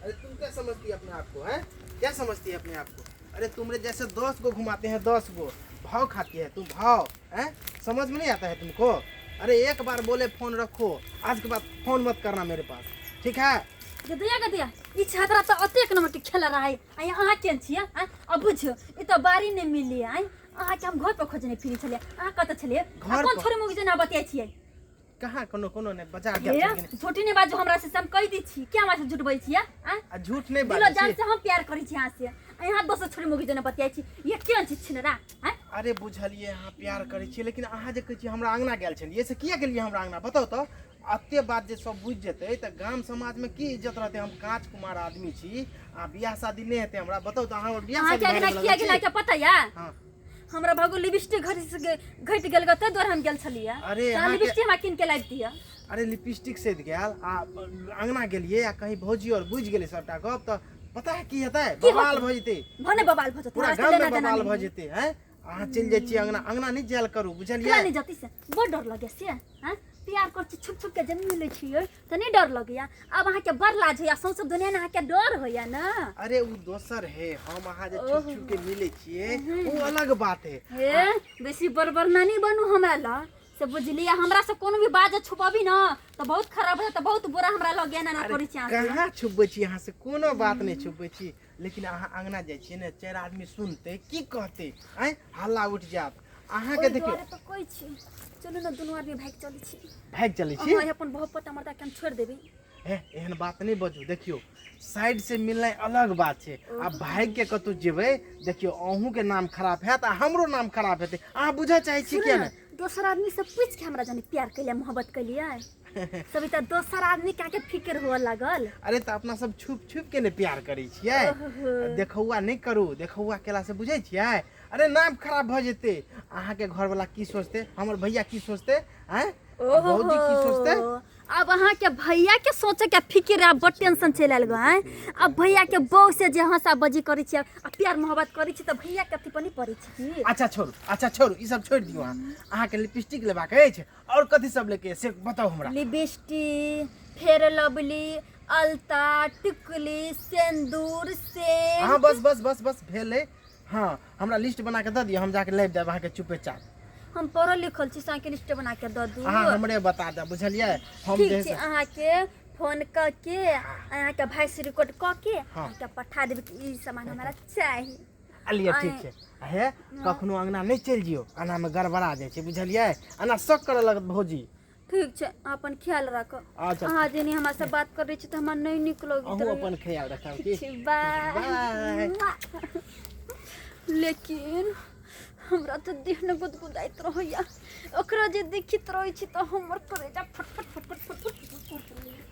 अरे तुम क्या समझती है अपने आप को, हैं? क्या समझती है अपने आप को? अरे तुमरे जैसे 10 गो घुमाते हैं, 10 गो भाव खाती है तुम, भाव हैं? समझ में नहीं आता है तुमको? अरे एक बार बोले फोन रखो, आज के बाद फोन मत करना मेरे पास, ठीक है? गदिया गदिया ई छात्रा तऽ अतेक नंबर के खेल रहा है। आ अहाँ केहन छियै? आँय, अब बुझियौ ई तऽ बारी नहि मिलली। आँय, अहाँके हम घर पर खोजने फिरै छलियै, अहाँ कतऽ छलियै? घर आ कोन पर। छोरी मुगी जेना बतियाइ छियै? कहाँ कोनो कोनो नहि बाजार गेल हे छलखिन। झूठी नहि बाजू हमरा से, हम कहि दै छी क्या हमरा से झूठ बजै छियै? आँय, आ झूठ नहि दिलो बाजै जान छी। से हम प्यार करै छी अहाँ से, आ यहाँ दोसर छोरी मुगी जेना बतियाइ छी, ये केहन छी छिनरा? आँय, अरे बुझलियै अहाँ प्यार करै छियै, लेकिन अहाँ जे कहै छियै हमरा अङ्गना गेल छलियै, से किया गेलियै हमरा अङ्गना बताउ तऽ? एते बात जे सब बुझि जेतै तऽ गाम समाजमे की इज्जत रहतै? हम काँच कुमार आदमी छी आ बियाह शादी नहि हेतै हमरा। बताउ तऽ, अहाँ हमर बियाह अहाँके शादी अङ्गना भए किया गेल गेल छी? के पता या? हाँ। हमरा भागो लिपस्टिक घट घटि गेल ग, ताहि दुआरे हम गेल छलियै। अरे तऽ अहाँके- लिपस्टिक हमरा कीन के लाबि दिअ। अरे लिपस्टिक सधि गेल आ अङ्गना गेलियै आ कहीं भौजी आओर बुझि गेलै सबटा गप तऽ पता है की हेतै? की बवाल होतै? भऽ जेतै। भने बवाल भऽ जेतै, पूरा हमरा से गाममे लेना देना बवाल नहि। भऽ जेतै। हैं, अहाँ चलि जाइ छियै अङ्गना, अङ्गना नहि जायल करू, बुझलियै? केना नहि जती से? बड़ डर लगे से। हैं, प्यार कर छी, छुप छुप के जब मिलै छियै तऽ नहि डर लगैया? आब अहाँके बड़ लाज होइया, सौंसे दुनिया ने अहाँके डर होइया ने। अरे उ दोसर है, हम अहाँ जे छुप छुप के मिलै छियै उ अलग बात है। हे, बेसी बड़बर नानी बनू हमरा ल से, बुझलियै? हमरा से कोनो भी बात जे छुपबी न तऽ बहुत खराब है, तऽ बहुत बुरा हमरा लगे ना करै छी अहाँ से। कहाँ छुपबै छी अहाँ से? कोनो बात नहि छुपबै छी, लेकिन अहाँ अङ्गना जाइ छियै ने, चारि आदमी सुनतै की कहतै? आँय, हल्ला उठि जायत अहाँके। ओहि देखियौ दुआरे तऽ कहै छी, चलू ने दुनू आदमी भागि चलै छी। भागि चलै छी? अहाँ अपन बहुत पता मर्दा के हम छोड़ि देबै। हे, एहन बात नहि बजू। देखियौ, साइड से मिलनाइ अलग बात छै आ भागि के कतहु जेबै, देखियौ अहूँके नाम खराब हैत आ हमरो नाम खराब हेतै। अहाँ बुझऽ चाहै छी सुनू किया ने नहि? दोसर आदमी से पूछि के हमरा जानी प्यार कैलियै, मोहब्बत कैलियै, सविता दोसर आदमी के आके फिक्र हुअ लागल। अरे तऽ अपना सब छुप छुप के ने प्यार करै छियै। ओहो। देखौआ नहि करू, देखौआ केला से बुझै छियै, अरे नाम खराब भऽ जेतै। अहाँके घरवला की सोचतै, हमर भैया की सोचतै, आँय, ओहो, भौजी की सोचतै? अब अहाँ के भैया के सोचे के फिक्र आ बड़ टेंशन चलि आयल गो। आँय, अब भैया के बहू से जे हंसा बजी करै छी आ प्यार मोहब्बत करै छी तऽ भैया के अथी पर नहि पड़ै छी की? अच्छा छोड़ू, अच्छा छोड़ू, ई सब छोड़ि दियौ। अहाँ अहाँके लिपस्टिक लेबाक अछि और कथी सब लेके से बताउ हमरा। लिपस्टिक, फेर लवली, अलता, टिकुली, सिंदूर, सेंट। हाँ, बस बस बस बस भेलै। हाँ, हमरा लिस्ट बना के दऽ दिअ, हम जाके लाबि देब अहाँके चुपे चाप। हम पढ़ल लिखल छी, से अहाँके लिस्ट बना के दऽ दू? अहाँ हमरे बता देब, बुझलियै? हम ठीक जे है छै, से- अहाँके फोन कऽ के अहाँके वॉइस रिकॉर्ड कऽ के हाँ। अहाँके पठा देबै कि ई सामान हमरा चाही। आ लिअ, ठीक छै। आ हे, कखनो अङ्गना नहि चलि जियौ, अनामे गड़बड़ा जाइ छै, बुझलियै? एना शक करऽ लगत भौजी। ठीक छै, अहाँ अपन ख्याल राखब। अच्छा। अहाँ जे हमरा से बात करै छी तऽ हमरा नहि नीक लगैत अहूँ रहैया। अपन ख्याल राखब। ठीक की छै, बाय। बाय। लेकिन हमरा तऽ देह ने गुदगुदाइत रहैया, ओकरा जे देखैत रहै छी तऽ हमर करेजा फटफट फटफट फटफट फटफट करैत रहैया।